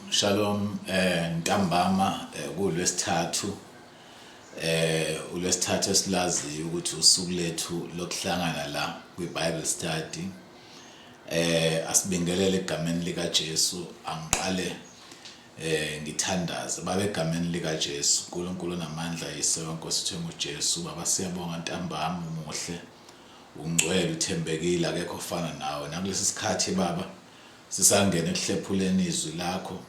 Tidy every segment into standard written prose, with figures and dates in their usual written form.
Shalom, ntambama kulwesithathu, ulwesithathu esilaziyo ukuthi usuku lethu lokuhlangana la kwi-Bible study. Asibingelele egameni lika Jesu. Angiqale ngithandaze. Baba, egameni lika Jesu, uNkulunkulu onamandla, Yise wenkosi ethu enguJesu, Baba, siyabonga ntambama, umuhle, ungcwele, uthembekile, akekho ofana nawe. Nakulesi sikhathi, Baba, sisangena ekuhlephuleni izwi lakho.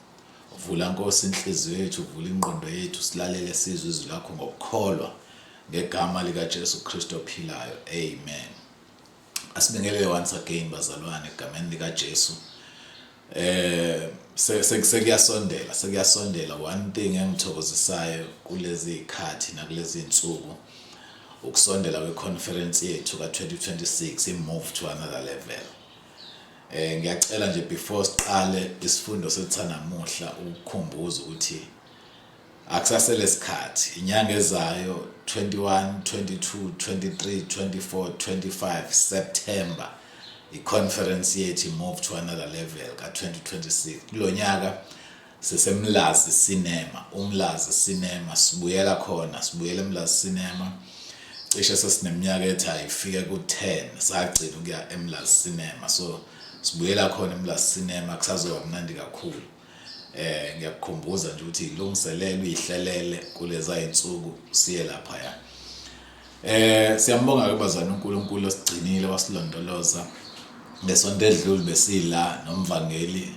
Vula, Nkosi, inhliziyo yethu, vula ingqondo yethu, silalele, sizwe izwi lakho ngokukholwa, ngegama likaJesu Kristu ophilayo. Amen. Asibingelele once again, bazalwane, egameni likaJesu. Sekuyasondela, sekuyasondela. One thing engithokozisayo kulezi zikhathi nakulezi insuku, ukusondela kwe-conference yethu ka-2026, i-Move to Another Level. Ngiyacela nje, before siqale isifundo sethu namuhla, ukukhumbuza ukuthi akusasele sikhathi. Inyanga ezayo, 21, 22, 23, 24, 25 September, i-conference yethu Move to Another Level ka-2026. Kulonyaka siseMlazi Cinema, uMlazi Cinema, sibuyela khona, sibuyela eMlazi Cinema. Cishe sesineminyaka ethi ayifike ku-10 sagcina ukuya eMlazi Cinema, so sibuyela khona eMlazi Cinema. Kusazoba mnandi kakhulu. Ngiyakukhumbuza nje ukuthi ilungiselele, uyihlelele kuleza insuku, siye lapha. Siyambonga ke, bazalwane, uNkulunkulu osigcinile wasilondoloza. Ngesonto edlule besila nomvangeli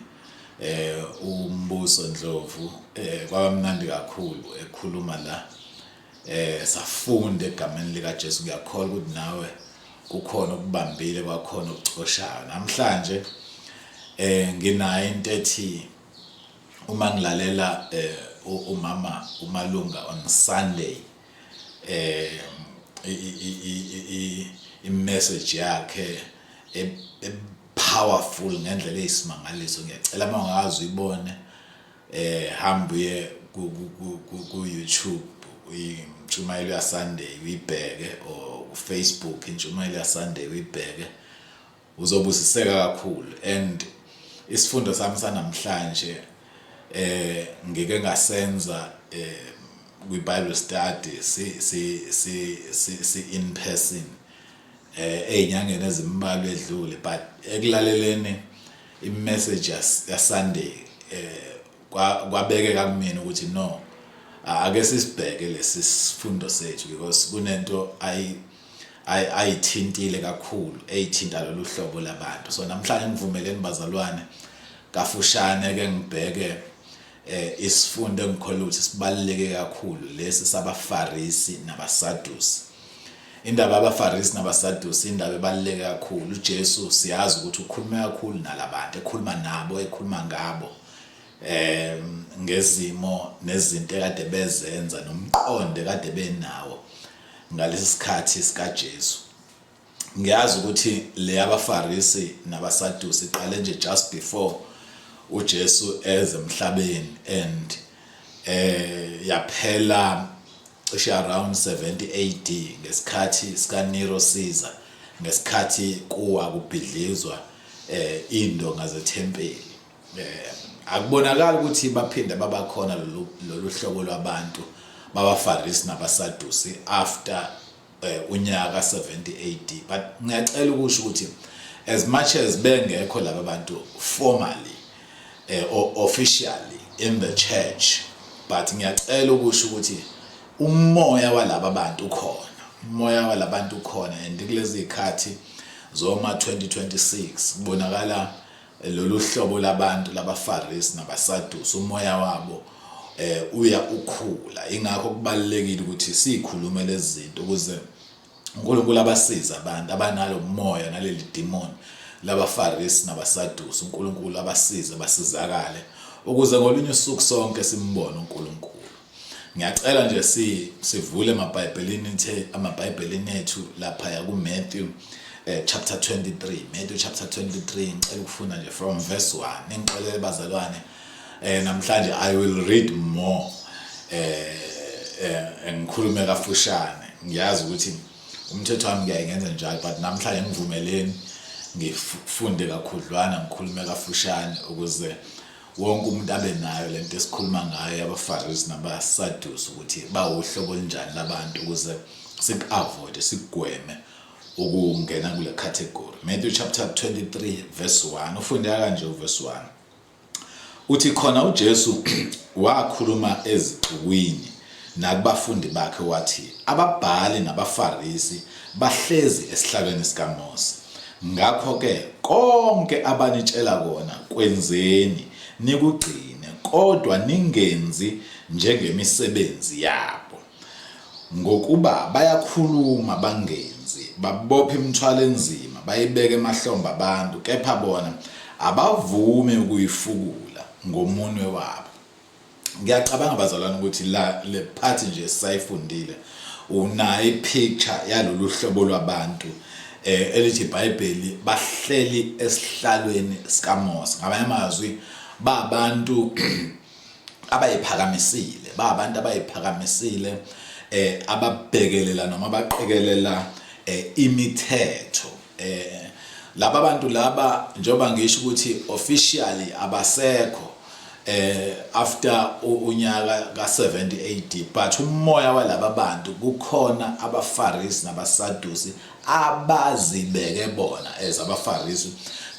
uMbuso Ndlovu. Kwaba mnandi kakhulu ekhuluma la. Safunda egameni lika Jesu. Ngiyakholwa ukuthi nawe kukhona okubambile, kwakhona okucoshayo. Namhlanje nginayo into ethi uma ngilalela umama uMalunga on Sunday, i-message yakhe powerful ngendlela eyisimangaliso. Ngiyacela, uma ungazi uyibone, hamba uye ku YouTube, intshumayelo ya Sunday, uyibheke, or ku Facebook, intshumayelo ya Sunday, uyibheke, uzobusiseka kakhulu. And isifundo sami sanamhlanje ngike ngasenza kwi Bible study si in person ezinyangeni ezimbalwa edlule, but ekulaleleni i-message ya Sunday kwabekeka kumina ukuthi no, ake sisibheke lesi sifundo sethu, because kunento ayithintile kakhulu eyithinta lolu hlobo labantu. So namhlanje ngivumeleni, bazalwane, kafushane ke ngibheke isifundo engikholwa ukuthi sibaluleke kakhulu, lesi sabaFarisi nabaSadusi. Indaba yabaFarisi nabaSadusi, indaba ebaluleke kakhulu. UJesu, siyazi ukuthi ukhuluma kakhulu nalabantu, ekhuluma nabo, ekhuluma ngabo ngezimo nezinto ekade bezenza nomqondo ekade benawo ngalesi sikhathi sikaJesu. Ngiyazi ukuthi le abaFarisi nabaSadusi iqale nje just before uJesu eze emhlabeni and yaphela cishe around 70 AD, ngesikhathi sika Nero Caesar, ngesikhathi kuwa kubhidlizwa indonga zethempeli. Akubonakala ukuthi baphinde babakhona lolu hlobo lwabantu babaFarisi nabaSadusi after unyaka 70 AD, but ngiyacela ukusho ukuthi as much as bengekho laba bantu formally or officially in the church, but ngiyacela ukusho ukuthi umoya walaba bantu ukhona, umoya walabantu ukhona. And kulezi zikhathi zoma 2026 kubonakala lolu hlobo labantu labaFarisi nabaSadusi, umoya wabo uya ukhula. Ingakho kubalulekile ukuthi sikhulume lezi zinto ukuze uNkulunkulu abasiza abantu abanalo moya naleli demon labaFarisi nabaSadusi. uNkulunkulu abasize basizakale ukuze ngolunye usuku sonke simbone uNkulunkulu. Ngiyacela nje si sivule emabhayibhelini ethe amaBhayibhelini ethu lapha ku Matthew chapter 23, Matthew chapter 23. Ngicela ukufunda nje from verse 1. Ningixolele, bazalwane, namhlanje I will read more, ngikhulume kafushane. Ngiyazi ukuthi umthetho wami ngiyaye ngenze njalo, but namhlanje ngivumeleni ngifunde kakhudlwana, ngikhulume kafushane ukuze wonke umuntu abe nayo lento esikhuluma ngayo yabaFarisi nabaSadusi ukuthi bawuhlobo olunjani labantu ukuze siku-avoid sikugweme ukungena kule category. Matthew chapter 23 verse 1 ufundeka kanje uverse 1 uthi khona uJesu wakhuluma ezixukwini nakubafundi bakhe wathi ababhali nabaFarisi bahlezi esihlalweni sikaMose ngakho-ke konke abanitshela kona kwenzeni nikugcine kodwa ningenzi njengemisebenzi yabo Ngokuba bayakhuluma bangenzi, babopha imithwalo enzima, bayibeke emahlombe abantu, kepha bona abavumi ukuyifukula ngomunwe wabo. Ngiyacabanga bazalwane ukuthi la le part nje sisayifundile unayo ipicture yalolu hlobo lwabantu eh elithi iBhayibheli bahleli esihlalweni sikaMose ngamanye amazwi babantu abayiphakamisile ba abantu abayiphakamisile eh ababhekelela noma abaqekelela eh, imithetho eh laba bantu laba njengoba ngisho ukuthi officially abasekho eh after unyaka ka70 AD but umoya walaba bantu kukhona abaFarisi nabaSadusi abazibeke bona as abaFarisi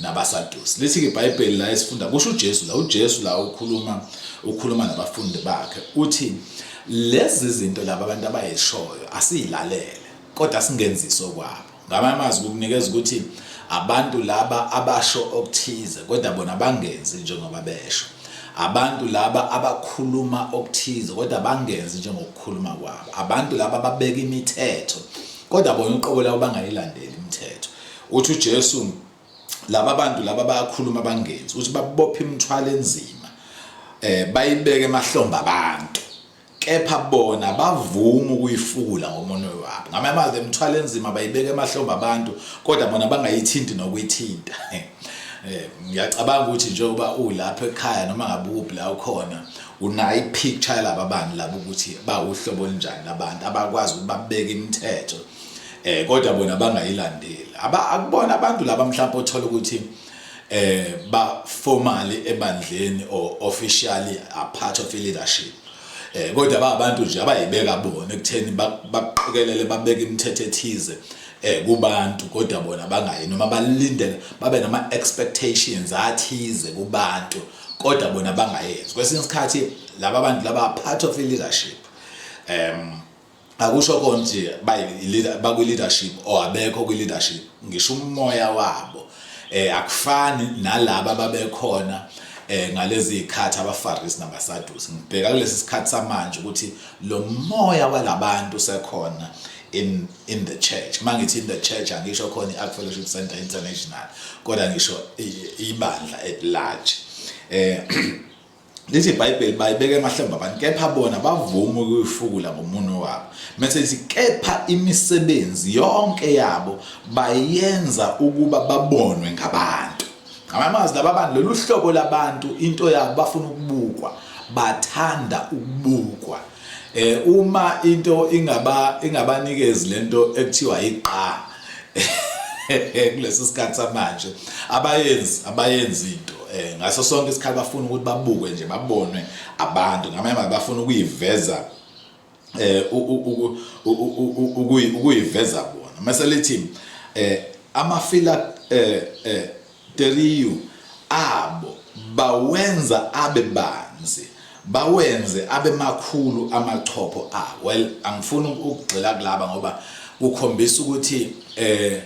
nabaSadusi. Lithi-ke iBhayibheli la esifunda kusho uJesu la uJesu la ukhuluma ukhuluma nabafundi bakhe uthi lezi zinto laba abantu abayishoyo asiyilalele kodwa singenziso kwabo. Ngamanye amazwi kukunikeza ukuthi abantu laba abasho okuthize kodwa bona bangenzi njengoba besho. Abantu laba abakhuluma okuthize kodwa bangenzi njengokukhuluma kwabo. Abantu laba ababeka imithetho kodwa bona uqobo labo bangayilandeli imithetho uthi uJesu laba bantu laba bayakhuluma bangenzi uthi babopha imithwalo enzima eh bayibeke emahlombe abantu kepha bona bavuma ukuyifukula ngomunwe wabo ngamanye amazwi imithwalo enzima bayibeke emahlombe abantu kodwa bona bangayithinti nokuyithinta eh ngiyacabanga ukuthi njengoba ulapha ekhaya noma ngabe ukuphi la ukhona unayo i-picture yalaba bantu laba ukuthi bawuhlobo olunjani labantu abakwazi ukuthi babeke imithetho eh kodwa bona bangayilandeli aba akubona abantu laba mhlawumbe othola ukuthi eh ba formally ebandleni or officially a part of leadership eh kodwa ba abantu nje abayibeka bona ekutheni baqikelele babeke imithetho ethize eh kubantu kodwa bona bangayi noma balindele babe nama expectations athize kubantu kodwa bona bangayenzi kwesinye isikhathi laba bantu laba part of leadership um akusho khona ukuthi bakwi leadership or abekho kwi leadership ngisho umoya wabo eh akufani nalaba babekhona eh ngalezi zikhathi abaFarisi nabaSadusi ngibheka kulesi sikhathi samanje ukuthi lo moya walabantu sekhona in in the church mangithi in the church angisho khona i-Ark Fellowship Center International kodwa ngisho ibandla at large eh lithi iBhayibheli bayibeka emahlombe abantu kepha bona bavuma ukuyifukula ngomunwe wabo mase lithi kepha imisebenzi yonke yabo bayenza ukuba babonwe ngabantu ngamanye laba bantu lolu hlobo labantu into yabo bafuna ukubukwa bathanda ukubukwa eh uma into ingaba ingabanikezi lento ekuthiwa iqa kulesi sikhathi samanje abayenzi abayenzi into eh ngaso sonke isikhathi bafuna ukuthi babukwe nje babonwe abantu ngamanye amazwi bafuna ukuyiveza eh ukuyiveza bona mase lithi eh amafila eh eh Teriyu abo bawenza abe banzi bawenze abe makhulu amachopho abo well angifuni ukugxila kulaba ngoba kukhombisa ukuthi eh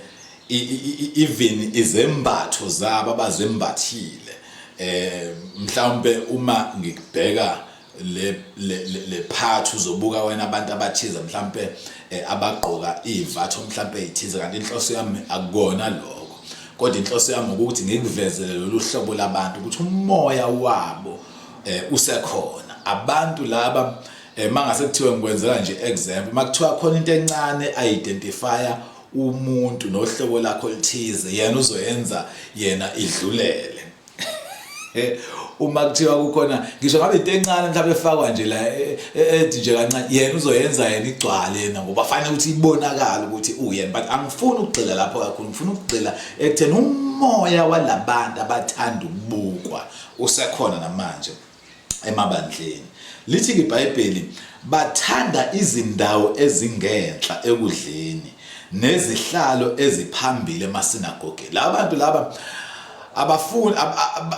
even izembatho zabo abazembathile eh mhlawumbe uma ngikubheka le le part uzobuka wena abantu abathize mhlambe eh, abagqoka ivatho mhlambe ezithize kanti inhloso yami akukona lokho kodwa inhloso yami ukuthi ngikuvezele lolu hlobo labantu ukuthi umoya wabo eh, usekhona abantu laba eh, mangase kuthiwe ngikwenzela nje example makuthiwa khona into encane identifya umuntu nohlobo lakho oluthize yena uzoyenza yena idlulele. Uma kuthiwa kukhona ngisho ngabe into encane mhlawumbe efakwa nje la ethi nje kancane, yena uzoyenza yena igcwale yena ngoba fanele ukuthi ibonakale ukuthi uyena. But angifuni ukugxila lapho kakhulu, ngifuna ukugxila ekutheni umoya walabantu abathanda ukubukwa usekhona namanje emabandleni. Lithi-ke iBhayibheli, bathanda izindawo ezingenhla ekudleni nezihlalo eziphambili emasinagogeni. Laba bantu laba abafuni,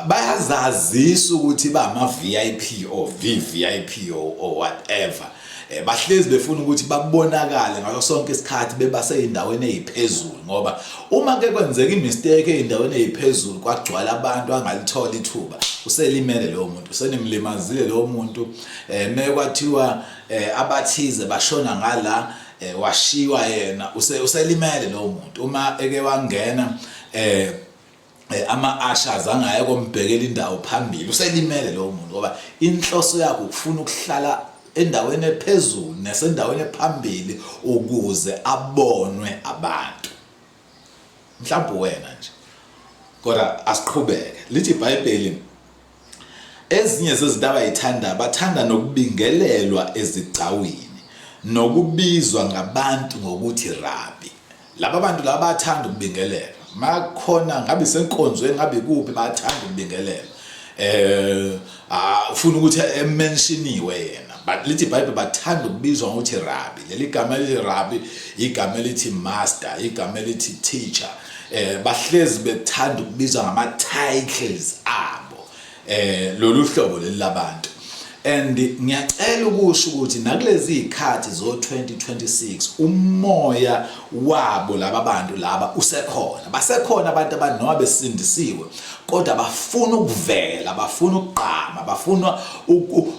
bayazazisa ukuthi bama-VIP or VVIP or whatever. Bahlezi befuna ukuthi babonakale ngaso sonke isikhathi beba seyindaweni eziphezulu, ngoba uma ke kwenzeka imistake eyindaweni eziphezulu kwagcwala abantu angalithola ithuba, uselimele lowo muntu, usenimlimazile lowo muntu. Mekwathiwa abathize bashona ngala, washiywa yena, uselimele lowo muntu. Uma eke wangena ama-ushers angaye kombhekela indawo phambili, uselimele lowo muntu, ngoba inhloso yakhe ukufuna ukuhlala endaweni ephezulu nesendaweni ephambili ukuze abonwe abantu. Mhlawumbe wena nje, kodwa asiqhubeke. Lithi iBhayibheli, ezinye zezinto abayithanda, bathanda nokubingelelwa ezigcawini nokubizwa ngabantu ngokuthi rabi. Laba bantu laba bathanda ukubingelela, makhona ngabe isenkonzweni ngabe kuphi, bathanda ukubingelela. Ufuna ukuthi emenshiniwe yena, but lithi iBhayibheli bathanda ukubizwa ngokuthi rabi. Leli gama elithi rabi igama elithi master, igama elithi teacher. Bahlezi bethanda ukubizwa ngama titles abo, lolu hlobo leli labantu. And ngiyacela ukusho ukuthi nakulezi zikhathi zo 2026 umoya wabo laba bantu laba usekhona, basekhona abantu abanoma besindisiwe, kodwa bafuna ukuvela, bafuna ukugqama, bafuna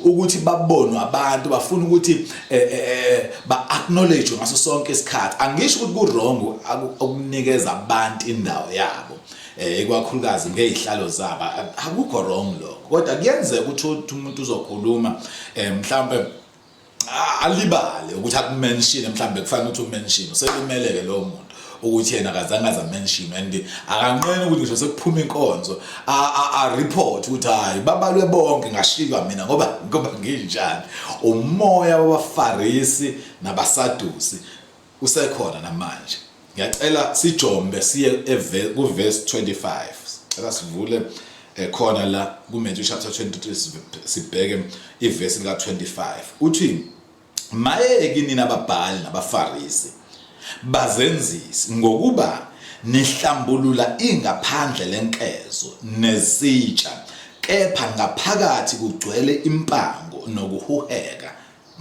ukuthi babonwe abantu, bafuna ukuthi ba acknowledge ngaso sonke isikhathi. Angisho ukuthi ku wrong ukunikeza abantu indawo yabo, ikakhulukazi ngezihlalo zabo, akukho wrong lokho, kodwa kuyenzeka ukuthi umuntu uzokhuluma, mhlawumbe alibale ukuthi akumention, mhlawumbe kufanele ukuthi umention, uselimeleke lowo muntu ukuthi yena akazange aze amention, and akanqeni ukuthi ngisho sekuphuma inkonzo a report ukuthi hayi, babalwe bonke ngashiywa mina ngoba nginjani. Umoya wabaFarisi nabaSadusi usekhona namanje. Ngiyacela sijombe siye ku verse 25. Cela sivule khona la ku Matthew chapter 23, sibheke ivesi lika 25. Uthi, maye kinina ababhali nabaFarisi, bazenzisi, ngokuba nihlambulula ingaphandle lenkezo nesitsha, kepha ngaphakathi kugcwele impango nokuhuheka.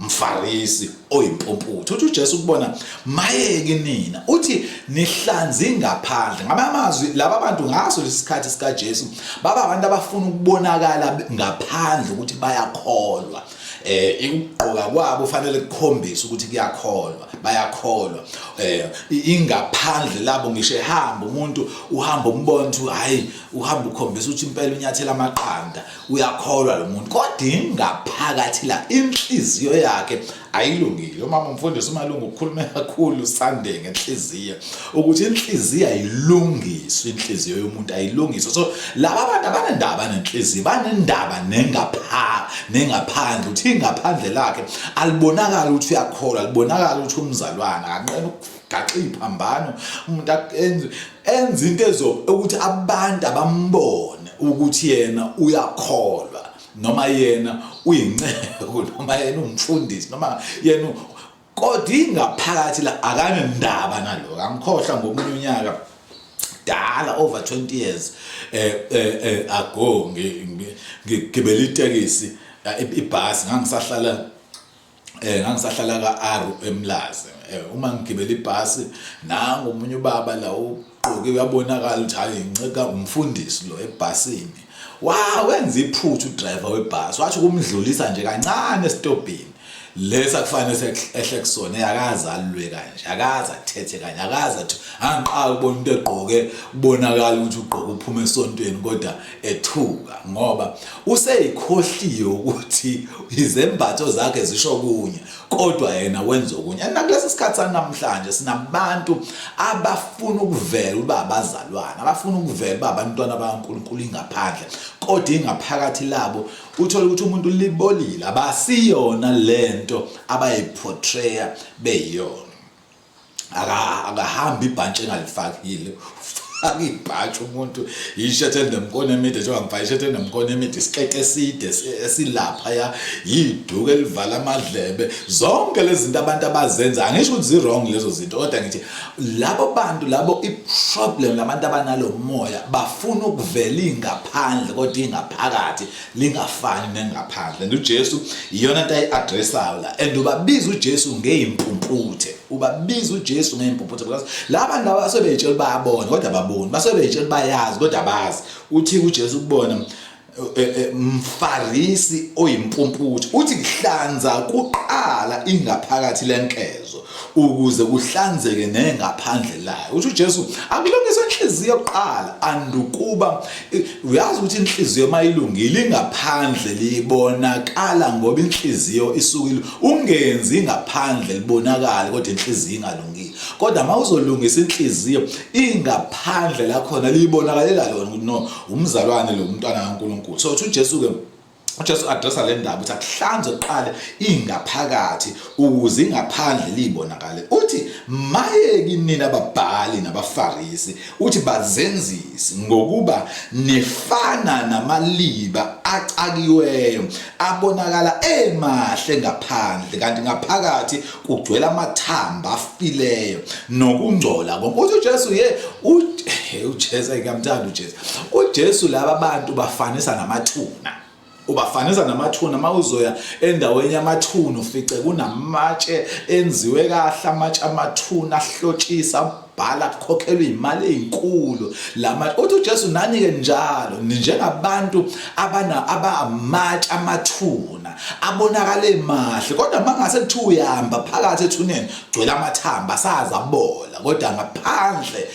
Mfarisi oyimpumputhe. Uthi uJesu kubona, maye kinina, uthi nihlanza ingaphandle. Ngamanye amazwi, laba bantu ngaso lesikhathi sikaJesu baba abantu abafuna ukubonakala ngaphandle ukuthi bayakholwa. Ukugqoka kwabo fanele kukhombise ukuthi kuyakholwa, bayakholwa. Ingaphandle labo, ngisho ehamba umuntu uhamba umbona ukuthi hayi, uhamba ukhombisa ukuthi impela unyathela amaqanda, uyakholwa lo muntu, kodwa ingaphakathi la inhliziyo yakhe ayilungile. Umama umfundisi uMalungu ukhulume kakhulu Sunday ngenhliziyo, ukuthi inhliziyo ayilungiswe, inhliziyo yomuntu ayilungiswe. So laba bantu abanendaba nenhliziyo, banendaba nengaphandle, ukuthi ingaphandle lakhe alibonakala ukuthi uyakholwa, alibonakala ukuthi umzalwane, akanqena ukugaxa iphambano, umuntu enze into ezo ukuthi abantu abambone ukuthi yena uyakholwa, noma yena uyinceku, noma yena umfundisi, noma yena, kodwa ingaphakathi la akanendaba naloko. Angikhohlwa ngomunye unyaka dala, over 20 years ago, ngigibela itekisi, ibhasi, ngangisahlala ka-R eMlazi. Uma ngigibela ibhasi, nangu omunye ubaba la ugqoke, uyabonakala ukuthi hayi, inceka umfundisi lo ebhasini. Wa wenza iphutha udriver webhasi, wathi ukumdlulisa nje kancane esitobhini. Lesa kufanele ehle kusona, akaze alwe kanje, akaze athethe kanje, akaze athi angiqala ukubona umuntu egqoke kubonakala ukuthi ugqoke uphuma esontweni kodwa ethuka ngoba useyikhohliwe ukuthi izembatho zakhe zisho kunye kodwa yena wenza okunye. And nakulesi sikhathi sanamhlanje sinabantu abafuna ukuvela ukuba abazalwane, abafuna ukuvela ukuba abantwana bakaNkulunkulu ingaphandle, kodwa ingaphakathi labo uthole ukuthi umuntu libolile, abasiyona lento abayiportraya beyiyona. Akahambi ibhantshi engalifakile, ufaka ibhantshi umuntu, yishethi elinemkono emide, njengoba ngifaka ishethi elinemkono emide, isikete eside esilapha ya, yiduku elivala amadlebe, zonke lezi zinto abantu abazenza, angisho ukuthi zi-wrong lezo zinto, kodwa ngithi labo bantu labo i-problem labantu abanalo moya bafuna ukuvela ingaphandle kodwa ingaphakathi lingafani nengaphandle. And uJesu iyona nto ayi-addressayo la, and ubabiza uJesu ngey'mpumputhe, ubabiza uJesu ngey'mpumputhe because laba bantu laba basebey'tshela bayabona kodwa ababoni, basebey'tshela bayazi kodwa abazi. Uthi uJesu kubona, mfarisi oyimpumputhe, uthi kuhlanza kuqala ingaphakathi lenkezo ukuze kuhlanzeke nengaphandle layo. Uthi uJesu akulungiswe inhliziyo kuqala, andukuba uyazi ukuthi inhliziyo mayilungile ingaphandle libonakala, ngoba inhliziyo isukile. Ungenzi ingaphandle libonakale kodwa inhliziyo ingalungile, kodwa mawuzolungisa inhliziyo ingaphandle lakhona libonakalela lona ukuthi no, umzalwane lo, umntwana kaNkulunkulu. So uthi uJesu ke, uJesu addressa le ndaba ukuthi akuhlanzwe kuqala ingaphakathi ukuze ingaphandle libonakale. Uthi maye kinina ababhali nabaFarisi, uthi bazenzisi, ngokuba nifana namaliba acakiweyo abonakala emahle ngaphandle kanti ngaphakathi kugcwele amathamba afileyo nokungcola konke. Uthi uJesu ye uJesu ayingamthanda uJesu. uJesu laba bantu bafanisa namathuna, ubafanisa namathuna. Uma uzoya endaweni yamathuna ufice kunamatshe enziwe kahle, amatshe amathuna ahlotshisa, bhala kukhokhelwa imali ezinkulu lama. Uthi uJesu nani-ke njalo ninjengabantu abana abamatshe amathuna abonakala emahle, kodwa mangase kuthiwa uyahamba phakathi ethuneni gcwele amathamba asaze abola, kodwa ngaphandle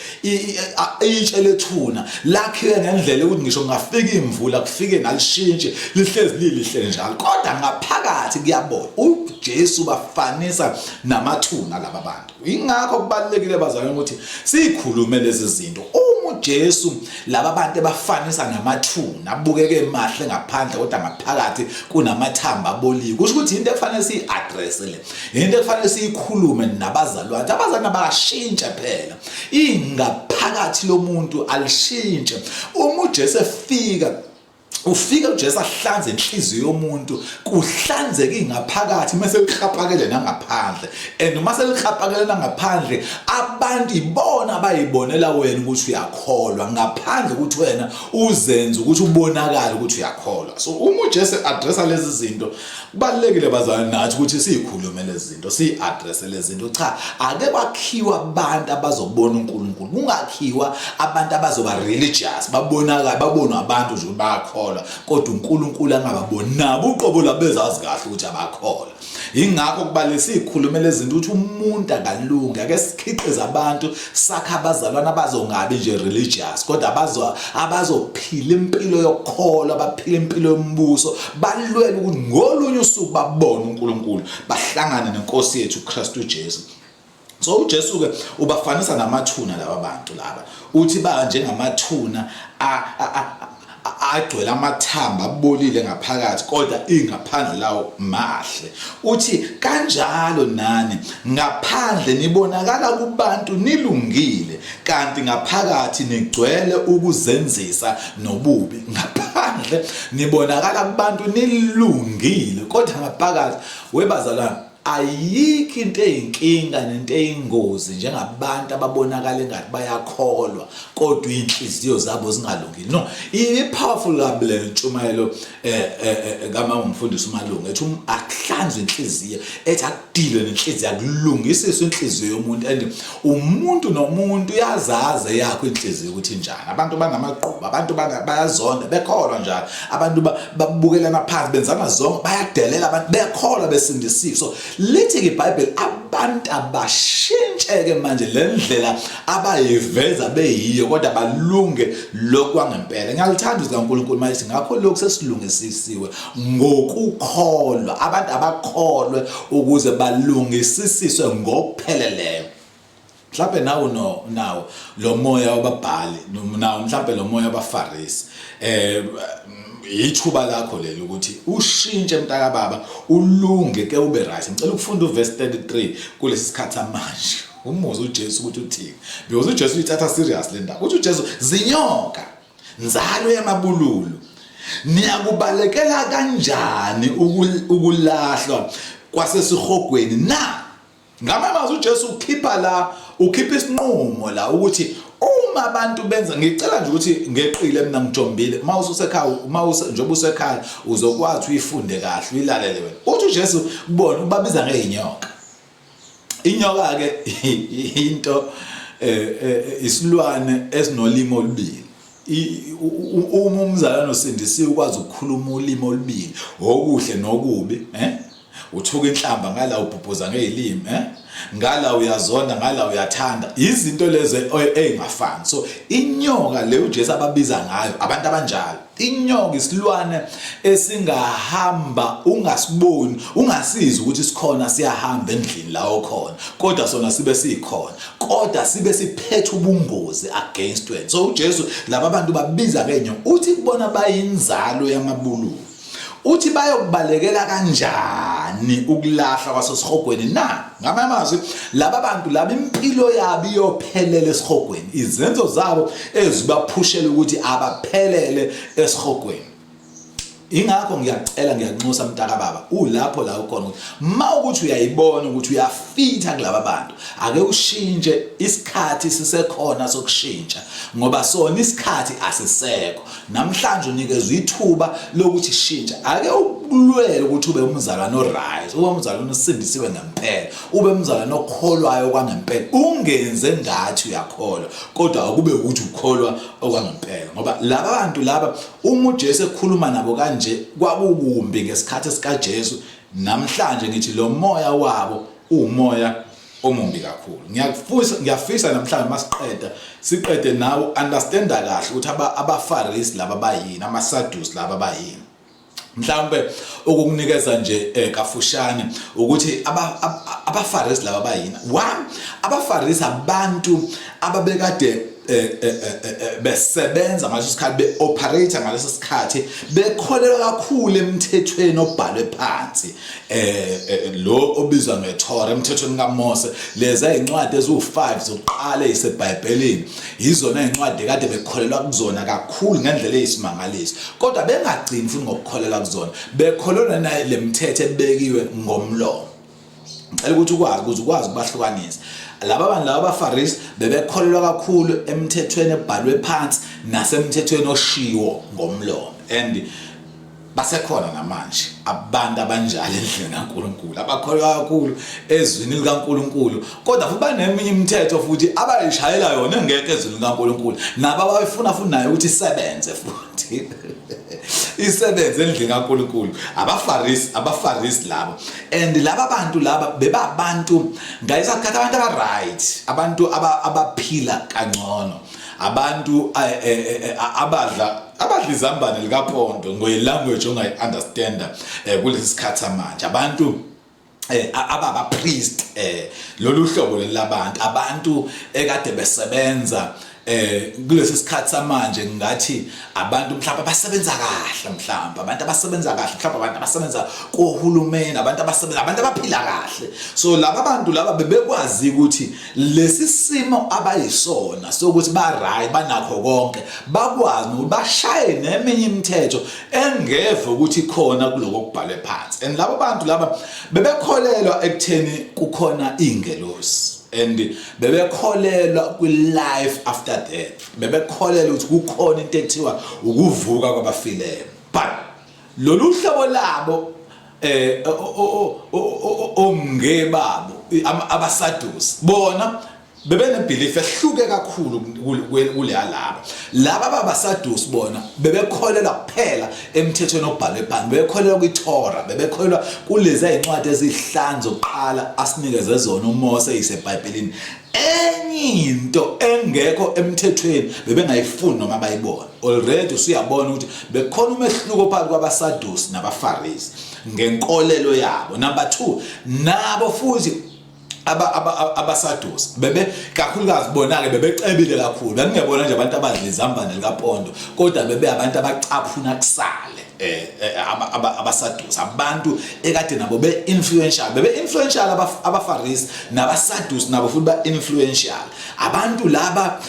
itshe lethuna lakhiwe ngendlela ukuthi ngisho kungafika imvula kufike nalishintshe lihlezi lilihle njalo, kodwa ngaphakathi kuyabola. uJesu bafanisa namathuna laba bantu. Ingakho kubalulekile bazalwane ukuthi sikhulume lezi zinto. Uma uJesu laba bantu ebafanisa namathuna abukeke emahle ngaphandle kodwa ngaphakathi kunamathamba aboliwe, kusho ukuthi into ekufanele siyi-address le, into ekufanele siyikhulume nabazalwane. Abazalwane abashintshe phela, ingaphakathi lomuntu alishintshe. Uma uJesu efika, ufike uJesu ahlanze inhliziyo yomuntu, kuhlanzeke ingaphakathi mase likhapakele nangaphandle. And uma selikhapakele nangaphandle, abantu ibona abayibonela wena ukuthi uyakholwa, ngaphandle ukuthi wena uzenze ukuthi ubonakale ukuthi uyakholwa. So uma uJesu addressa lezi zinto, kubalulekile bazalwane nathi ukuthi siyikhulume lezi zinto, siyi-addresse lezi zinto. Cha, ake kwakhiwa abantu abazobona uNkulunkulu, kungakhiwa abantu abazoba religious, babonakala babonwe abantu nje bayakholwa, kodwa uNkulunkulu angababoni, nabo uqobo labo bezazi kahle ukuthi abakholwa. Ingakho kubalulekile siyikhulume lezi zinto ukuthi umuntu akalungi, ake sikhiqize abantu, sakha abazalwane abazongabi nje religious, kodwa abazophila impilo yokukholwa, baphila impilo yombuso, balwele ukuthi ngolunye usuku babone uNkulunkulu, bahlangane nenkosi yethu uKristu Jesu. So uJesu ke ubafanisa namathuna laba bantu laba, uthi ba njengamathuna agcwele amathamba abolile ngaphakathi kodwa ingaphandle lawo mahle. Uthi kanjalo nani ngaphandle nibonakala kubantu nilungile, kanti ngaphakathi nigcwele ukuzenzisa nobubi. Ngaphandle nibonakala kubantu nilungile kodwa ngaphakathi, webazalwane. Ayikho into eyinkinga nento eyingozi njengabantu ababonakala engathi bayakholwa kodwa iy'nhliziyo zabo zingalungile. No, i-powerful kabi le ntshumayelo kamama umfundisi uMalungu ethi akuhlanzwe inhliziyo, ethi akudilwe nenhliziyo, akulungisiswe inhliziyo yomuntu. And umuntu nomuntu uyazazi eyakho inhliziyo ukuthi injani. Abantu banamagqubu, abantu bayazonda bekholwa njalo, abantu babukelana phansi, benzana zonke, bayadelela abantu bekholwa besindisiwe. So lithi-ke iBhayibheli abantu abashintsheke manje le ndlela abayiveza beyiyo, kodwa balunge lokhu kwangempela. Ngiyalithanda izwi likaNkulunkulu manje, ngakho lokhu sesilungisisiwe ngokukholwa. Abantu abakholwe ukuze balungisisiswe ngokupheleleyo. Mhlawumbe nawe no nawo lo moya wababhali, nawo mhlawumbe lo moya wabaFarisi. Ithuba lakho leli ukuthi ushintshe mntaka baba, ulunge ke ube right. Ngicela ukufunda uverse 33 kulesi sikhathi manje. Umuze uJesu ukuthi uthini, because uJesu uyithatha serious le ndaba. Uthi uJesu, zinyoka, nzalo yamabululu, niyakubalekela kanjani ukulahlwa kwasesihogweni na? Ngamanye amazwi uJesu ukhipha la, ukhipha isinqumo la ukuthi uma abantu benza, ngicela nje ukuthi ngeqile mina ngijombile, uma ususekhaya, uma njengoba usekhaya uzokwazi uyifunde kahle uyilalele wena. Uthi uJesu kubona ubabiza ngeyinyoka. Inyoka ke into isilwane esinolimi olubili. Uma umzalwane osindisiwe ukwazi ukukhuluma ulimi olubili, okuhle nokubi, uthuka inhlamba ngala, ubhubhuza ngezilimi, ngala uyazonda, ngala uyathanda, izinto lezo ezingafani. So inyoka le uJesu ababiza ngayo abantu abanjalo, inyoka isilwane esingahamba ungasiboni, ungasizwa ukuthi sikhona, siyahamba endlini la okhona, kodwa sona sibe sikhona, kodwa sibe siphethe ubungozi against wena. So uJesu laba bantu babiza ngenyoka, uthi kubona bayinzalo yamabululu. Uthi bayokubalekela kanjani ukulahla kwasesihogweni na? Ngamanye amazwi laba bantu laba impilo yabo iyophelela esihogweni, izenzo zabo ezibaphushela ukuthi abaphelele esihogweni. Ingakho ngiyacela, ngiyanxusa mntaka baba, ulapho la ukhona ukuthi ma ukuthi uyayibona ukuthi uyafitha kulaba bantu, ake ushintshe, isikhathi sisekhona sokushintsha, ngoba sona isikhathi asisekho. Namhlanje unikezwe ithuba lokuthi shintsha, ake ukulwele ukuthi ube umzalwane oright, ube umzalwane osindisiwe ngempela, ube umzalwane okholwayo kwangempela, ungenze ngathi uyakholwa kodwa akube ukuthi ukholwa okwangempela. Ngoba laba bantu laba uma uJesu ekhuluma nabo kanje, kwakukumbi ngesikhathi sikaJesu. Namhlanje ngithi lo moya wabo uwumoya omumbi kakhulu. Ngiyakufisa, ngiyafisa namhlanje masiqeda siqede nawe understanda kahle ukuthi abaFarisi laba bayini, amaSadusi laba bayini. Mhlawumbe ukukunikeza nje kafushane ukuthi abaFarisi laba bayini. One, abaFarisi abantu ababekade besebenza ngaleso sikhathi, be-operate ngaleso sikhathi, bekholelwa kakhulu emthethweni obhalwe phansi, lo obizwa ngeTorah, emthethweni kaMose. Lezi izincwadi eziwu-5 zokuqala eziseBhayibhelini yizona izincwadi kade bekholelwa kuzona kakhulu ngendlela eyisimangaliso, kodwa bengagcini futhi ngokukholelwa kuzona, bekholelwa nayo le mithetho ebekiwe ngomlomo. Ngicela ukuthi ukwazi ukuze ukwazi ukubahlukanisa laba bantu laba. AbaFarisi bebekholelwa kakhulu emthethweni ebhalwe phansi nasemthethweni oshiwo ngomlomo, and basekhona namanje abantu abanjalo endlini kaNkulunkulu, abakholelwa kakhulu ezwini likaNkulunkulu, kodwa futhi baneminye imithetho futhi abayishayela yona engekho ezwini likaNkulunkulu, nabo abayifuna futhi nayo ukuthi isebenze futhi isebenze endlini kaNkulunkulu. AbaFarisi labo, and laba bantu laba bebabantu ngayisikhathi abantu aba-right, abantu abaphila kangcono, abantu abadla izambane likaPondo ngoyi-language ongayi-understanda kulesi sikhathi samanje, abantu ababa priest, lolu hlobo leli labantu, abantu ekade besebenza Kulesi sikhathi samanje ngathi abantu mhlawumbe abasebenza kahle, mhlawumbe abantu abasebenza kahle, mhlawumbe abantu abasebenza kohulumeni, abantu abasebenza, abantu abaphila kahle. So laba bantu laba bebekwazi ukuthi lesi simo abayisona sokuthi ba right, banakho konke, bakwazi ukuthi bashaye neminye imithetho engeve ukuthi khona kuloko okubhalwe phansi. And labo bantu laba bebekholelwa ekutheni kukhona ingelosi, and bebekholelwa kwi-life after death, bebekholelwa ukuthi kukhona into ekuthiwa ukuvuka kwabafileyo. But lolu hlobo labo omnge babo abaSadusi bona bebenebelief ehluke kakhulu kuleya laba. Laba ababaSadusi bona bebekholelwa kuphela emthethweni obhalwe phansi, bebekholelwa kwiTorah, bebekholelwa kulezi ezincwadi ezihlanu zokuqala asinikeze zona uMose iseBhayibhelini. Enye into engekho emthethweni bebengayifuni noma bayibona. Already usuyabona ukuthi bekhona umehluko phakathi kwabaSadusi nabaFarisi ngenkolelo yabo. Number 2, nabo futhi abaSadusi bebe kakhulukazi bona ke bebecebile kakhulu, bekungebona nje abantu abadla izambane likapondo, kodwa bebe abantu abacaphuna kusale. Abasadusi abantu ekade nabo be influential, bebe influential abaFarisi nabaSadusi nabo futhi ba influential abantu laba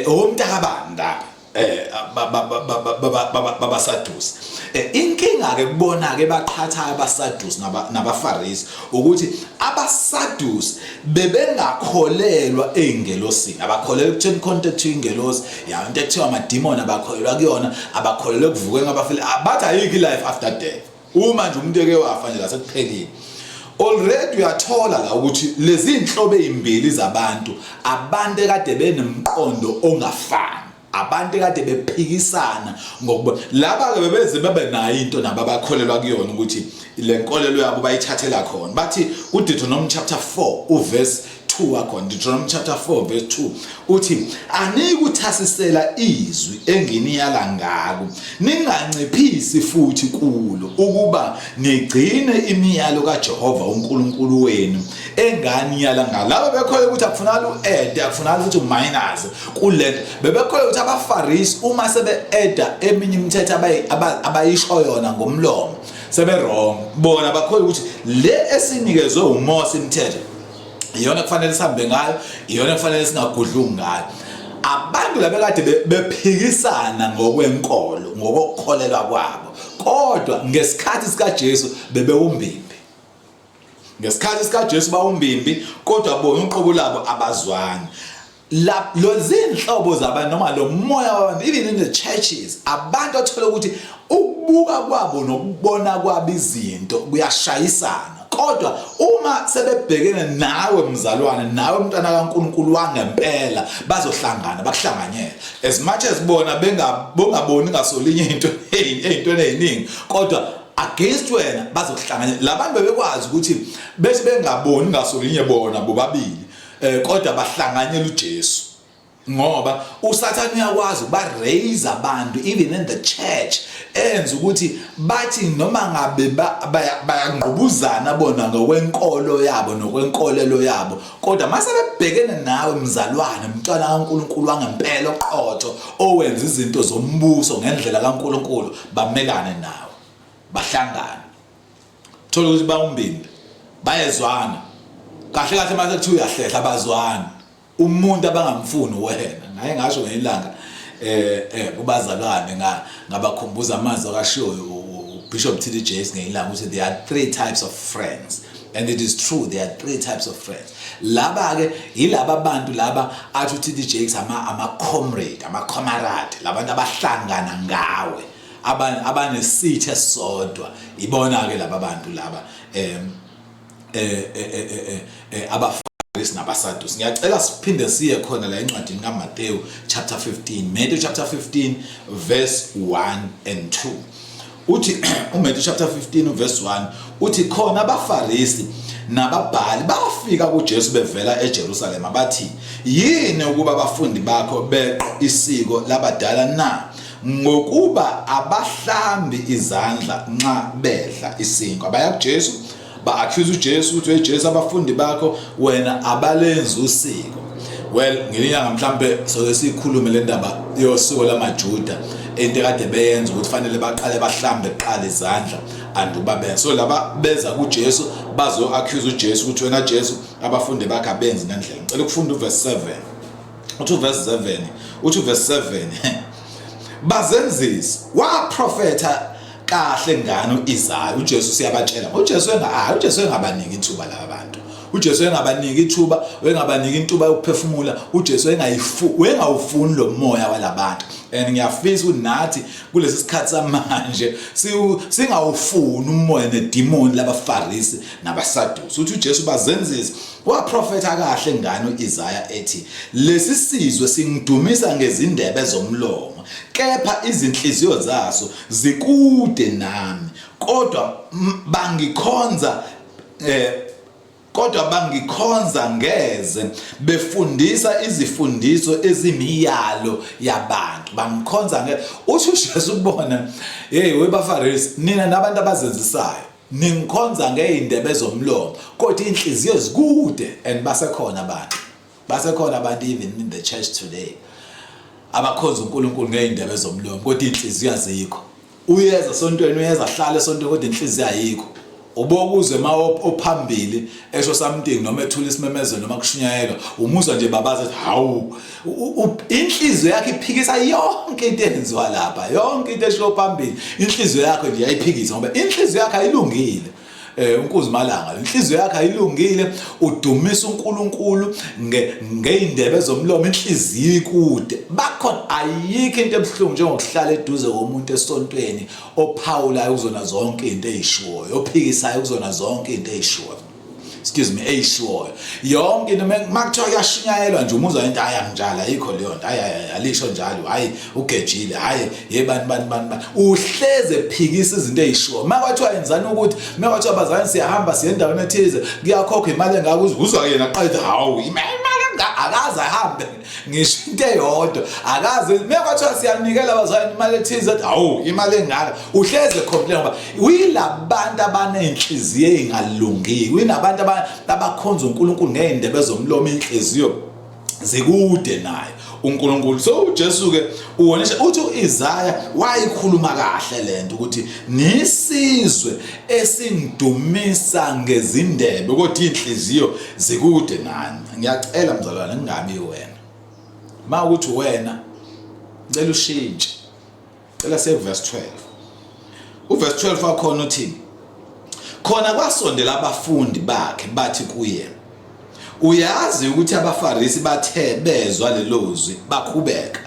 omntakabani babaSadusi. Inkinga ke kubona ke baqhatha abaSadusi nabaFarisi ukuthi abaSadusi bebengakholelwa eingelosini, abakholelwa ekutheni khona into ekuthiwa ingelosi ya, into ekuthiwa amadimoni abakholelwa kuyona, abakholelwa ekuvukeni kwabafile, bathi ayikho i-life after death. Uma nje umuntu eke wafa nje la sekuphelile. Already uyathola la ukuthi lezi inhlobo ezimbili zabantu, abantu ekade benomqondo ongafani, abantu ekade bephikisana ngokuba laba ke bebeze bebe nayo into nabo abakholelwa kuyona, ukuthi le nkolelo yabo bayithathela khona. Bathi kuDeuteronomy chapter 4 uverse 2 wakhona, Deuteronomy chapter 4 verse 2 uthi, "Anikuthasisela izwi enginiyala ngako, ninganciphisi futhi kulo, ukuba nigcine imiyalo kaJehova uNkulunkulu wenu enganiyala ngayo." Laba bekholwa ukuthi akufunakala u-add, akufunakala ukuthi uminus kulento. Bebekholwa ukuthi abaFarisi uma sebe-adda eminye imithetho abayisho yona ngomlomo sebe wrong. Bona bakholwa ukuthi le esinikezwe uMose imithetho iyona kufanele sihambe ngayo, iyona kufanele singagudlungi ngayo. Abantu labekade bephikisana ngokwenkolo, ngokukholelwa kwabo, kodwa ngesikhathi sikaJesu bebewumbimbi. Ngesikhathi sikaJesu bawumbimbi, kodwa bona uqobo labo abazwani. La lozinhlobo zabantu noma lo moya wabantu, even in the churches, abantu othola ukuthi ukubuka kwabo nokubona kwabo izinto kuyashayisana, kodwa uma sebebhekene nawe mzalwane, nawe mntwana kaNkulunkulu wangempela, bazohlangana bakuhlanganyele. As much as bona bengaboni ngasolinye into eyintweni eziningi, kodwa against wena bazokuhlanganyela. Labantu bebekwazi ukuthi bese bengaboni ngasolinye bona bobabili, kodwa bahlanganyela uJesu, ngoba uSathane uyakwazi ukuba raise abantu even in the church, enza ukuthi bathi noma ngabe bayangqubuzana bona ngokwenkolo yabo nokwenkolelo yabo, kodwa mase bebhekene nawe mzalwane, mntwana kaNkulunkulu wangempela oqotho owenza izinto zombuso ngendlela kaNkulunkulu, bamelane nawe, bahlangane. Thola ukuthi bawumbimbi, bayezwana kahle kahle, mase kuthiwa uyahlehla abazwani. Umuntu abangamfuni wena ngaye ngasho ngelanga kubazalwane, ngabakhumbuza amazwi akashiwo uBishop TD Jakes ngelanga ukuthi there are three types of friends, and it is true, there are three types of friends. Laba ke yilaba bantu laba athi uTD Jakes ama comrade, ama comrade, labantu abahlangana ngawe, abanesithe esisodwa. Ibona ke laba bantu laba abaFarisi nabaSadusi. Ngiyacela siphinde siye khona la encwadini kaMateyu chapter 15, Matthew chapter 15 verse 1 and 2. Uthi uMatthew chapter 15 verse 1 uthi, "Khona abaFarisi nababhali bafika kuJesu bevela eJerusalema, bathi, 'Yini ukuba abafundi bakho beqe isiko labadala na? Ngokuba abahlambi izandla nxa bedla isinkwa.'" Baya kuJesu, ba-accuse uJesu ukuthi, "Hey Jesu, abafundi bakho wena abalenzi usiko." Well, ngelinyanga mhlambe soke sikhulume le ndaba yosiko lamaJuda, into ekade beyenza ukuthi fanele baqale bahlambe kuqala izandla anduba benze. So laba beza kuJesu bazo accuse uJesu ukuthi wena Jesu abafundi bakhe abenzi ngendlela. Ngicela ukufunda uverse 7. Uthi uverse 7, uthi uverse 7 bazenzisi waprofetha kahle ngani uIsaya. uJesu siyabatshela, uJesu enga uJesu engabaniki ithuba laba bantu. uJesu engabaniki ithuba, engabaniki intuba yokuphefumula. uJesu engayifu wengawufuni lo moya walabantu. And ngiyafisa ukuthi nathi kulesi sikhathi samanje singawufuni umoya nedemoni labaFarisi nabaSadusi. Uthi uJesu bazenzisi, waprofetha kahle ngani uIsaya ethi lesi sizwe singidumisa ngezindebe zomlomo, kepha izinhliziyo zaso zikude nami, kodwa bangikhonza kodwa bangikhonza ngeze, befundisa izifundiso ezimiyalo yabantu. Bangikhonza nge uthi uJesu kubona, hey webaFarisi, nina nabantu abazenzisayo, ningikhonza ngeyindebe zomlomo, kodwa inhliziyo zikude. And basekhona abantu, basekhona abantu even in the church today abakhonza uNkulunkulu ngeyindebe zomlomo, kodwa inhliziyo azikho. Uyeza esontweni, uyeza hlala esontweni, kodwa inhliziyo ayikho. Ubokuzwe ma ophambili esho something noma ethula isimemezelo noma kushunyayelwa, umuzwa nje babaza ethi hawu. Inhliziyo yakhe iphikisa yonke into eyenziwa lapha, yonke into eshiwo phambili, inhliziyo yakho nje yayiphikisa ngoba inhliziyo yakhe ayilungile. Unkuzi malanga, inhliziyo yakhe ayilungile. Udumisa uNkulunkulu ngeindebe zomlomo, inhliziyo ikude. Bakhona, ayikho into ebuhlungu njengokuhlala eduze komuntu esontweni ophawulayo kuzona zonke into eyishiwoyo, ophikisayo kuzona zonke into eyishiwoyo, excuse me, eyishiwoyo yonke into. Makuthiwa kuyashunyayelwa nje, umuzwa into, hayi anginjalo, ayikho leyo nto, hayi hayi alisho njalo, hayi ugejile, hayi ye bani bani bani bani. Uhleze ephikisa izinto eyishiwoyo. Makwathiwa yenzani ukuthi, makwathiwa bazalwane siyahamba siye endaweni ethize, kuyakhokhwa imali engaka, uzwa yena aqale ethi hawu, imali engaka, akaze ahambe ngisho into eyodwa, akaze. Mekwathiwa siyanikela abazalwane imali ethize, ethi hawu, imali engaka, uhleze complain ngoba uyilabantu abanenhliziyo engalungile, uyinabantu abakhonza uNkulunkulu ngey'ndebe zomlomo, inhliziyo zikude naye uNkulunkulu. So uJesu ke uwonisha, uthi uIsaya wayikhuluma kahle lento ukuthi nisizwe esingidumisa ngezindebe kodwa inhliziyo zikude nani. Ngiyacela mzalwane, ngingabi wena. Ma ukuthi wena, ngicela ushintshe. Cela siye verse 12. Uverse 12 wakhona uthi, khona kwasondela abafundi bakhe bathi kuye, uyazi ukuthi abaFarisi bathe bezwa lelozwi bakhubeka.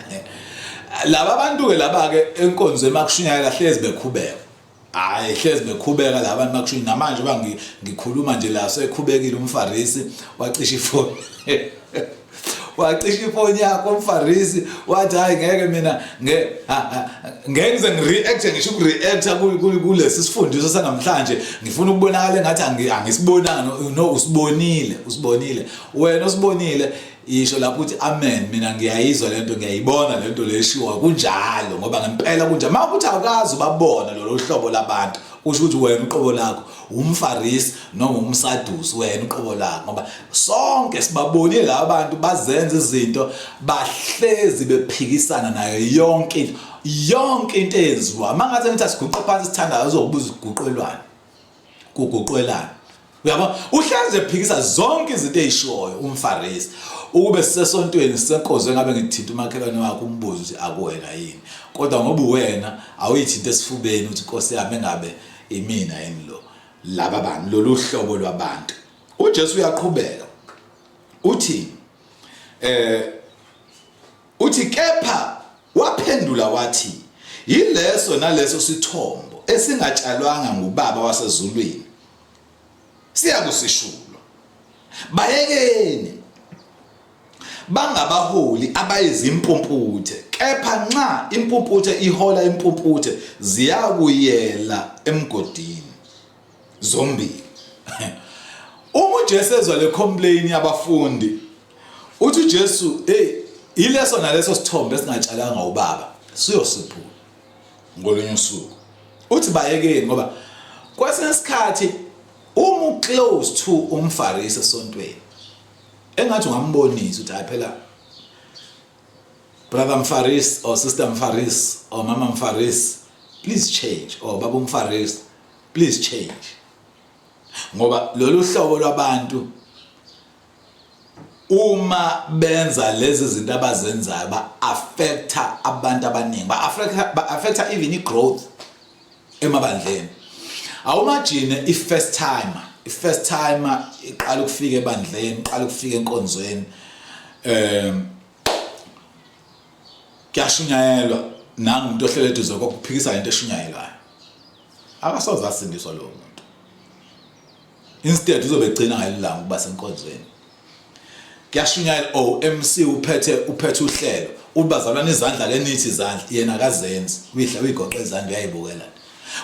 Laba bantu ke laba ke enkonzweni makushunyayela hlezi bekhubeka. Hayi, hlezi bekhubeka laba bantu makushunyayela. Namanje ba ngikhuluma nje la sekhubekile umFarisi, wacisha ifoni. Wacisha ifoni yakho umFarisi, wathi hayi ngeke mina ngeke ngize ngireact, ngisho ukureacta kulesi sifundiso sanamhlanje, ngifuna ukubonakala engathi angisibonanga. No, usibonile, usibonile wena, usibonile. Isho lapho uthi amen, mina ngiyayizwa lento, ngiyayibona lento leshiwo, kunjalo, ngoba ngempela kunjalo. Uma ukuthi awukazi ubabona lolu hlobo labantu, kusho ukuthi wena uqobo lakho umFarisi noma umSadusi, wena uqobo lakho, ngoba sonke sibabonile laba bantu bazenza izinto, bahlezi bephikisana nayo yonke into, yonke into eyenziwa. Mangathi ngithi asiguqe phansi sithandaza, uzokubuza uguqelwane, kuguqelana, uyabo? Uhlezi ephikisa zonke izinto eyishoyo umFarisi. Ukube sisesontweni, sisenkonzweni, ngabe ngithinta umakhelwane wakho umbuzo ukuthi akuwena yini, kodwa ngoba uwena awuyithinta esifubeni uthi Nkosi yami, engabe imina yini lo, laba bantu, lolu hlobo lwabantu. uJesu uyaqhubeka uthi uthi kepha waphendula wathi, yileso naleso sithombo esingatshalwanga ngubaba wasezulwini siyakusishulwa. Bayekeni, bangabaholi abayizimpumputhe, kepha nxa impumputhe ihola impumputhe, ziyakuyela emgodini zombili. Uma uJesu ezwa le complaint yabafundi, uthi uJesu, hey, ileso naleso sithombe esingatshalanga ubaba siyosiphula ngolunye usuku. Uthi bayekeni, ngoba kwesinye isikhathi uma uclose to umFarisi esontweni, Engathi ungambonisa ukuthi hayi phela, brother Mfaris or sister Mfaris or mama Mfaris, please change, or baba Mfaris, please change, ngoba lolu hlobo lwabantu uma benza lezi zinto abazenzayo, ba-affecta abantu abaningi, ba-affecta even i-growth emabandleni. Awumagine i-first timer, i-first timer iqala ukufika ebandleni, iqala ukufika enkonzweni, kuyashunyayelwa, nangumuntu ohlele eduze kokuphikisa into eshunyayelwayo, akasoze asindiswa lowo muntu. Instead uzobe egcina ngalilanga ukuba senkonzweni. Kuyashunyayelwa, oh, MC uphethe uhlelo, ubazalwana izandla, ke nithi izandla, yena akazenzi, uyihla uyigoqa izandla, uyayibukela.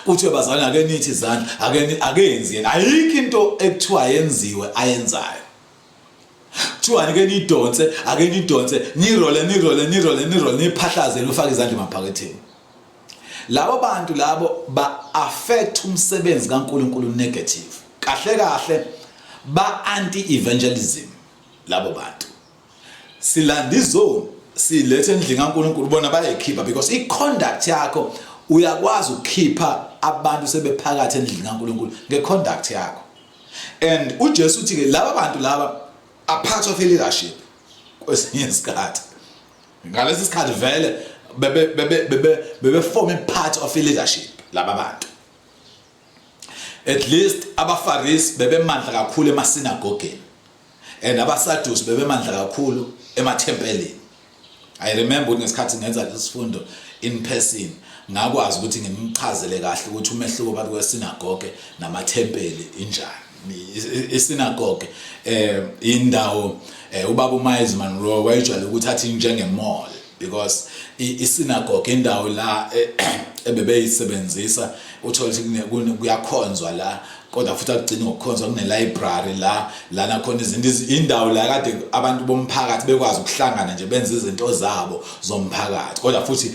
Kuthiwe, "Bazalwana, ake nithi izandla," ake akenzi yena. Ayikho into ekuthiwa yenziwe ayenzayo. Kuthiwani, ke nidonse, ake nidonse, nirole, nirole, nirole, nirole, niphahlaze, ufake izandla emaphaketheni. Labo bantu labo ba affect umsebenzi kaNkuluNkulu negative. Kahle kahle ba anti evangelism labo bantu. Silanda izoni, silethe endlini kaNkuluNkulu, bona bayayikhipha, because i-conduct yakho, uyakwazi ukukhipha abantu sebephakathi endlini kaNkuluNkulu ngeconduct yakho. And uJesu uthi ke laba bantu laba are part of leadership kwesinye isikhathi. Ngalesi sikhathi vele bebe form part of leadership laba bantu. At least abaFarisi bebemandla kakhulu emasinagogeni and abaSadusi bebemandla kakhulu emathempelini. I remember ukuthi ngesikhathi ngenza lesifundo in person, ngakwazi ukuthi ngimchazele kahle ukuthi umehluko phakathi kwesinagoge namathempeli injani. Isinagoge indawo, ubaba uMiles Monroe wayejwayele ukuthi athi njenge mall, because isinagoge indawo la ebebeyisebenzisa, uthola ukuthi kuyakhonzwa la, kodwa futhi akugcini ngokukhonzwa, kune library la, lana khona izinto, indawo la kade abantu bomphakathi bekwazi ukuhlangana nje, benze izinto zabo zomphakathi, kodwa futhi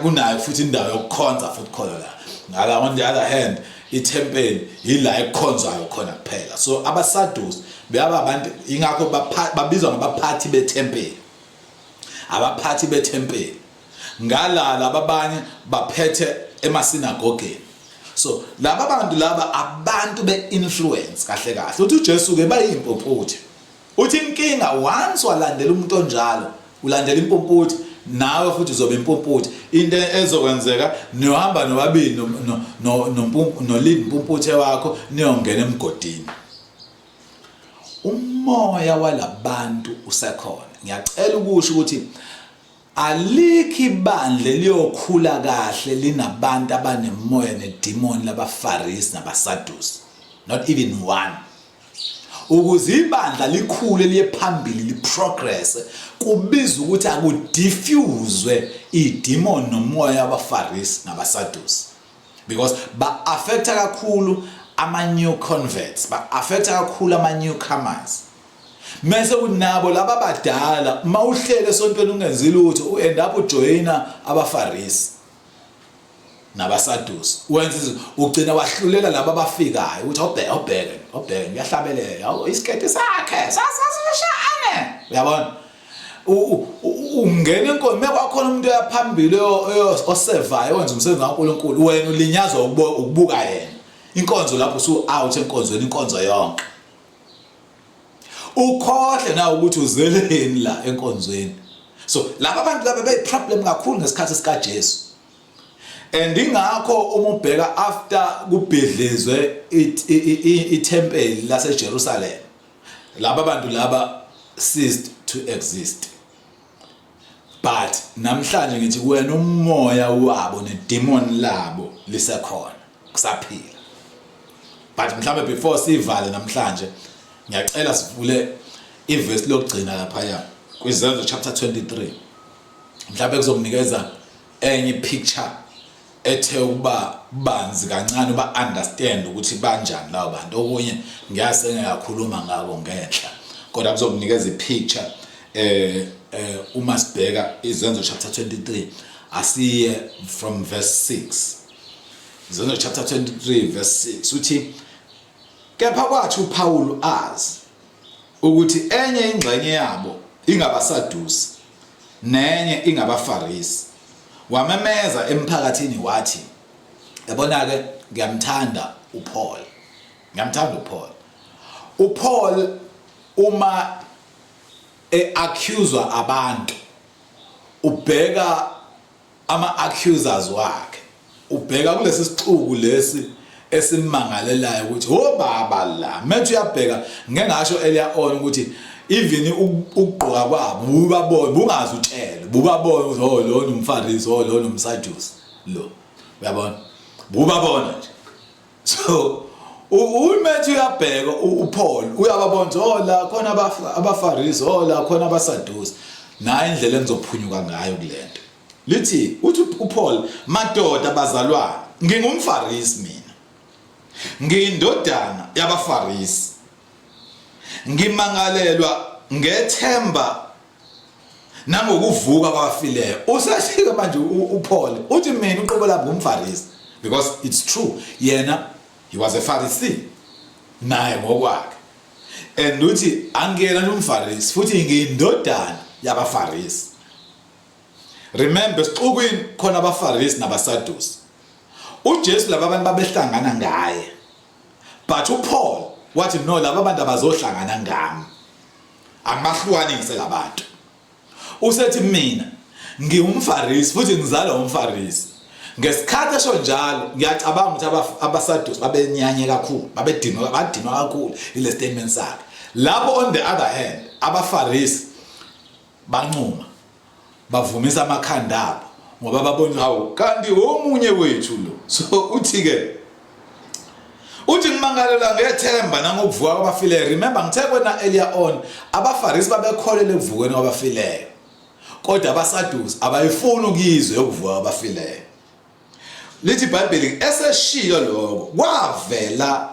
kunayo futhi indawo yokukhonza futhi khona la. Ngala on the other hand, ithempeli yila ekukhonzwayo khona kuphela. So abaSadusi beyaba abantu, ingakho babizwa ngabaphathi bethempeli, abaphathi bethempeli. Ngala laba abanye baphethe emasinagogeni. So laba bantu laba abantu be-influence. Kahle kahle uthi uJesu ke bayimpumputhe. Uthi inkinga, once walandela umuntu onjalo, ulandela impumputhe, nawe futhi uzoba impumputhe. Into ezokwenzeka, niyohamba nobabili no impumputhe wakho, niyongena emgodini. Umoya walabantu usekhona. Ngiyacela ukusho ukuthi alikho ibandla liyokhula kahle linabantu abanemoya nedemon labaFarisi nabaSadusi, not even one. Ukuze ibandla likhule liye phambili, liprogress, kubiza ukuthi akudifuzwe idemon nomoya wabaFarisi nabaSadusi, because ba affecta kakhulu ama new converts, ba affecta kakhulu ama newcomers. Mase kunabo laba abadala, mawuhlele esontweni ungenzi lutho, uend up ujoyina abaFarisi nabaSadusi, wenza ugcina wahlulela laba abafikayo ukuthi obheke, obheke, obheke, ngiyahlabelela, isiketi sakhe sasasishane, uyabona? Ungena enkonzo, mekwakhona umuntu oyaphambili osevayo, wenza umsebenzi kaNkuluNkulu, wena ulinyazwa ukubuka yena inkonzo. Lapho usu out enkonzweni, inkonzo yonke ukhohle na ukuthi uzeleni la enkonzweni. So laba bantu laba beyi problem kakhulu ngesikhathi sika Jesu, and ingakho uma ubheka after kubhidlizwe ithempeli laseJerusalem, laba bantu laba ceased to exist. But namhlanje ngithi kuwena, umoya wabo nedemon labo lisekhona, kusaphila. But mhlawumbe before sivale namhlanje, ngiyacela sivule ivesi lokugcina lapha kwiZenzo chapter 23. Mhlawumbe kuzokunikeza enye picture ethe ukuba banzi kancane, uba understand ukuthi banjani labo bantu. Okunye ngiyase ngiyakhuluma ngabo ngenhla, kodwa kuzokunikeza ipicture. Uma sibheka iZenzo chapter 23, asiye from verse 6. Izenzo chapter 23 verse 6 uthi, "Kepha kwathi uPaul azi ukuthi enye ingxenye yabo ingabaSadusi nenye ingabaFarisi, wamemeza emphakathini wathi, yabona-ke ngiyamthanda uPaul, ngiyamthanda uPaul. UPaul uma e-accuswa abantu ubheka ama-accusers wakhe, ubheka kulesi sixuku lesi esimangalelayo ukuthi obaba la methi uyabheka. Ngeke ngasho earlier on ukuthi even ukugqoka kwabo bubabona, bungazi utshele, bubabona ukuthi oh, lo umFarisi, oh, lo umSadusi lo, uyabona, bubabona nje. So umethi uyabheka uPaul, uyababona ukuthi oh, la khona abaFarisi, oh, la khona abaSadusi, nayi indlela engizophunyuka ngayo kulento. Lithi uthi uPaul, madoda bazalwane, ngingumFarisi mina, ngiyindodana yabaFarisi, ngimangalelwa ngethemba nangokuvuka kwabafileyo. Usashika manje uPaul uthi mina uqobo lami ngumFarisi, because it's true, yena he was a Pharisee naye ngokwakhe, and uthi angiyena nje umFarisi, futhi ngiyindodana yabaFarisi. Remember, sixukwini khona abaFarisi nabaSadusi. UJesu laba abantu babehlangana ngaye, but uPaul wathi no, laba bantu abazohlangana ngami, angibahlukanise labantu. Usethi mina ngiwumFarisi futhi ngizalwa umFarisi. Ngesikhathi esho njalo, ngiyacabanga ukuthi abaSadusi babenyanye kakhulu, babedinwa, badinwa kakhulu ile statement sakhe. Lapho on the other hand abaFarisi bancuma, bavumisa amakhanda abo ngoba babona, hawu, kanti omunye wethu lo. So uthi ke, uthi ngimangalela ngethemba nangokuvuka kwabafileyo. Remember, ngithe kwena earlier on abaFarisi babekholele ekuvukeni kwabafileyo, kodwa abaSadusi abayifuni ukuyizwe yokuvuka kwabafileyo. Lithi iBhayibheli, eseshiyo lokho kwavela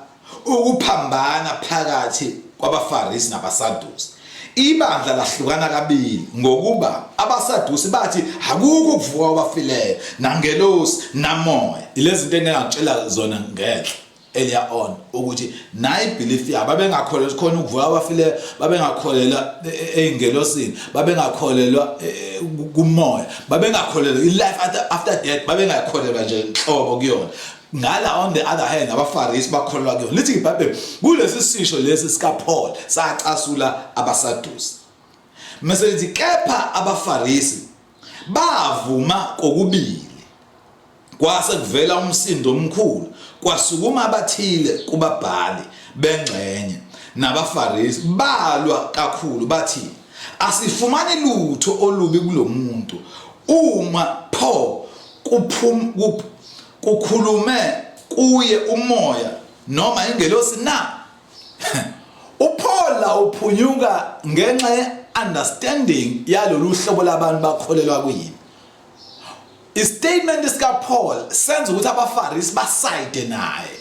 ukuphambana phakathi kwabaFarisi nabaSadusi, ibandla lahlukana kabili, ngokuba abaSadusi bathi akukho ukuvuka kwabafileyo, nangelosi, namoya. Ilezi zinto engingakutshela zona ngenhla earlier on ukuthi nayi belief yabo, babengakholelwa khona ukuvuka kwabafileyo, babengakholelwa ey'ngelosini, babengakholelwa kumoya, babengakholelwa i-life after death, babengakholelwa nje nhlobo kuyona. Ngala on the other hand abaFarisi bakholelwa kuyona. Lithi iBhayibheli kulesi sisho lesi sikaPaul sacasula abaSadusi, mase lithi kepha abaFarisi bavuma kokubili. Kwase kuvela umsindo omkhulu, kwasukuma abathile kubabhali bengxenye nabaFarisi, balwa kakhulu, bathi, asifumani lutho olubi kulomuntu, uma pho kukhulume kuye umoya noma ingelosi na? UPaul la uphunyuka ngenxa ye-understanding yalolu hlobo labantu bakholelwa kuyini. Istatement sika Paul senza ukuthi abaFarisi basayide naye,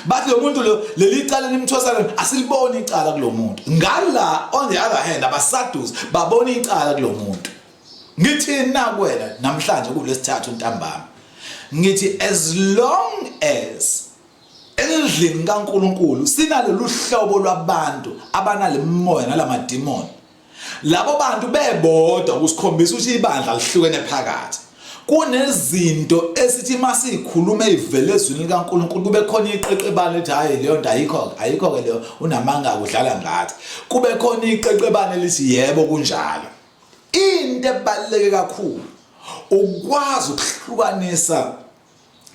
bathi lo muntu lo, leli cala limthwesa lona, asiliboni icala kulo muntu. Ngala on the other hand abaSadusi babona icala kulo muntu. Ngithini na kuwena namhlanje kulesithathu ntambama? Ngithi as long as endlini kaNkuluNkulu sinalolu hlobo lwabantu abanalemoya nalamadimoni, labo bantu bebodwa kusikhombisa ukuthi ibandla lihlukene phakathi. Kunezinto esithi masikhuluma ezivele ezwini likaNkuluNkulu, kube khona iqeqebane lithi hayi, leyo nto ayikho, ayikho ke leyo, unamanga, kudlala ngathi. Kube khona iqeqebane lithi yebo, kunjalo. Into ebaluleke kakhulu ukwazi ukuhlukanisa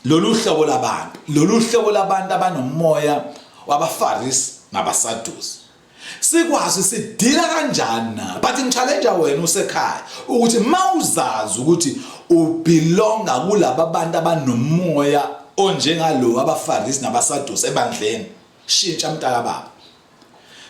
lolu hlobo labantu, lolu hlobo labantu abanomoya wabaFarisi nabaSadusi, sikwazi sidila kanjani na. But ngichallenge wena usekhaya ukuthi mawuzazi ukuthi ubelonga kulaba bantu abanomoya onjengalo abaFarisi nabaSadusi ebandleni, shintsha mntaka baba,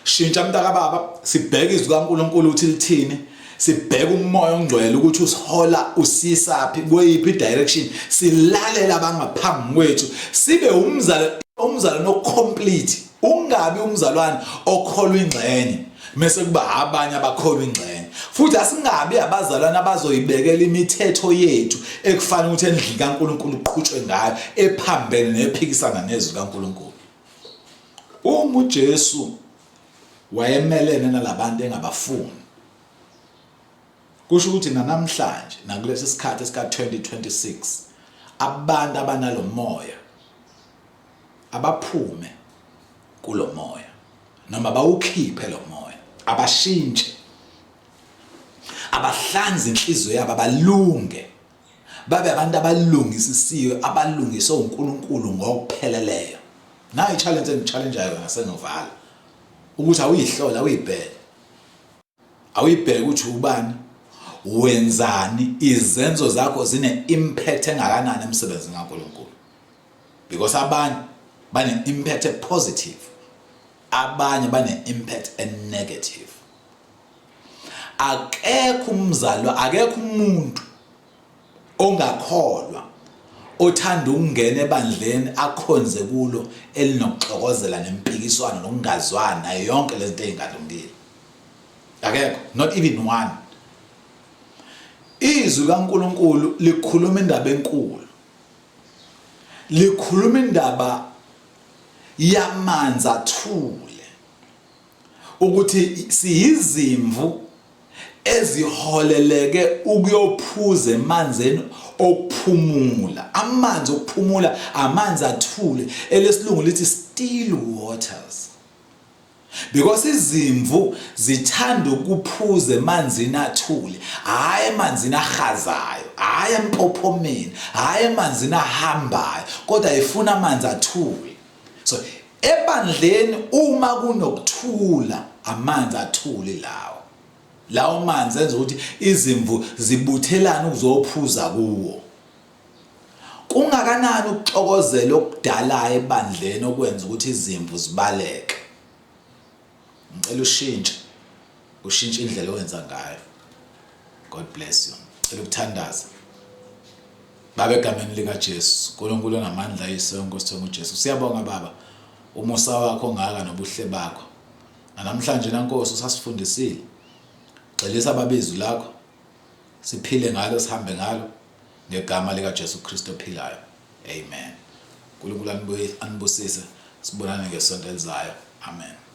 shintsha mntaka baba. Sibheke izwi kaNkuluNkulu ukuthi lithini, sibheke umoya ongcwele ukuthi usihola usisaphi, kweyiphi direction, silalela abangaphambi kwethu, sibe umzalo, umzalwane ocomplete. Ungabi umzalwane okholwa ingxenye mase kuba abanye abakholwa ingxenye. Futhi asingabi abazalwane abazoyibekela imithetho yethu ekufanele ukuthi endlini kaNkuluNkulu uqhutshwe ngayo, ephambene nephikisana nezwi kaNkuluNkulu. Uma uJesu Wayemelene nalabantu engabafuni. Kusho ukuthi nanamhlanje nakulesi sikhathi esika 2026 abantu abanalomoya abaphume kulomoya noma bawukhiphe lo moya, abashintshe, abahlanze inhliziyo yabo, abalunge, babe abantu abalungisisiwe, abalungiswe uNkulunkulu ngokupheleleyo. Nayi i-challenge engi-challenge-ayo yona sengivala ukuthi awuyihlola, awuyibheke, awuyibheke ukuthi ubani, wenzani, izenzo zakho zine-impact engakanani emsebenzini kaNkulunkulu, because abanye bane-impact e-positive, abanye bane-impact e-negative. Akekho umzalwa, akekho umuntu ongakholwa othanda ukungena ebandleni akhonze kulo elinokuxokozela nempikiswano nokungazwani nayo yonke lezi zinto ezingalungile. Akekho, not even one. Izwi kaNkulunkulu likhuluma indaba enkulu, likhuluma indaba yamanzi athule, ukuthi siyizimvu eziholeleke ukuyophuza emanzini okuphumula. Amanzi okuphumula, amanzi athule, elesilungu lithi still waters, because izimvu zithanda ukuphuza emanzini athule, hhayi emanzini ahazayo, hhayi empophomeni, hhayi emanzini ahambayo, kodwa ifuna amanzi athule. So ebandleni uma kunokuthula, amanzi athule lawo, lawo manzi enza ukuthi izimvu zibuthelane ukuzophuza kuwo. Kungakanani ukuxokozela okudalayo ebandleni okwenza ukuthi izimvu zibaleke? Ngicela ushintshe, ushintshe indlela owenza ngayo. God bless you. Ngicela ukuthandaza. Baba, egameni likaJesu, uNkulunkulu onamandla, Yise weNkosi uJesu, siyabonga Baba umusa wakho ongaka nobuhle bakho. Namhlanje naNkosi usasifundisile. Gxilisa Baba izwi lakho, siphile ngalo, sihambe ngalo, ngegama likaJesu Kristu ophilayo. Amen. uNkulunkulu anibusise, sibonane ngesonto elizayo. Amen.